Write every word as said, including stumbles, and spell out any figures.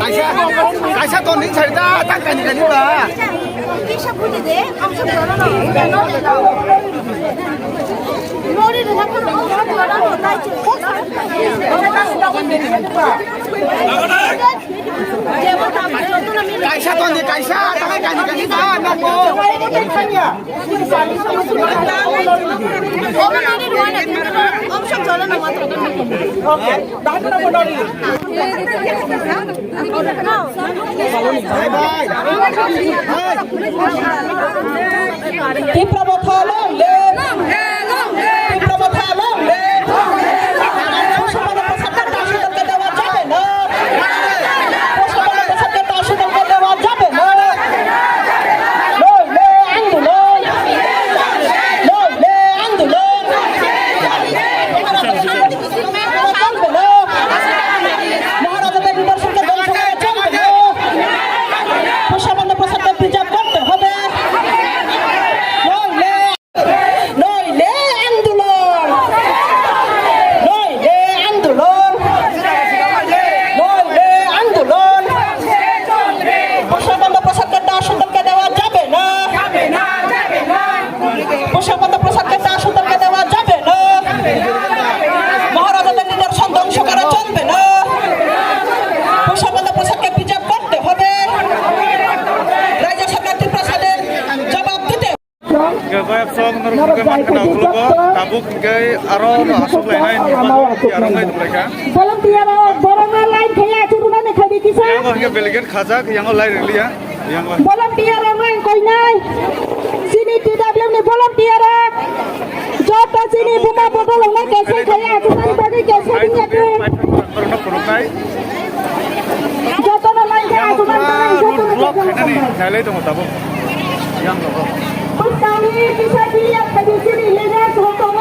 Kaisa, kaisa ton din sari da, ta kani kani ba. Kisa buji de, ang sa bora na. Nori de na ko, nori de na ko, tai che. Kaisa ton din, kaisa, ta kani kani ba, na ko. Tipra Motha long live! Tipra Motha long live! Pushpanda Prasad Debbarma কে দেওয়া যাবে না। পুষ্পবন্ত প্রসাদকে দাসত্বকে দেওয়া যাবে না। নইলে আন্দোলন, নইলে আন্দোলন। চলবে না। মহারাজাদের নিদর্শনকে ধ্বংস করা চলবে না। পুষ্পবন্ত প্রসাদকে প্রিজার্ভ করতে হবে। নইলে নইলে আন্দোলন! নইলে আন্দোলন! নইলে আন্দোলন! পুষ্পবন্ত প্রসাদকে দাসত্বকে দেওয়া যাবে না। পুষ্পবন্ত প্রসাদকে দাসত্বকে দেওয়া যাবে না। মহারাজাদের নিদর্শন ধ্বংস করা চলবে না। পুষ্পবন্ত প্রসাদকে প্রিজার্ভ করতে হবে। রাজ্য সরকার ত্রিপ্রাসাদের জবাব দিতে Hingke koi ekso norok hingke mankha na ulo bo tabuk hingke aro no asok lainai ni bagwi aro nai tonglaikha. Volunteer rok borokno line khaiya churunani khaidi kisa. Yango hingke delegate khajak, yango line rwliya, yango. Volunteer rok line koinai. Chini T W ni volunteer rok. Joto chini buma bodol wngnai kesai khaiya churunani bagwi kesai ringya khe. Jotono line khe achukmani bagwi jotono khe khainani khailai tongo tabuk. Yang rogo. Bwskangni kisa clear khaidi chini leaders rok tongo.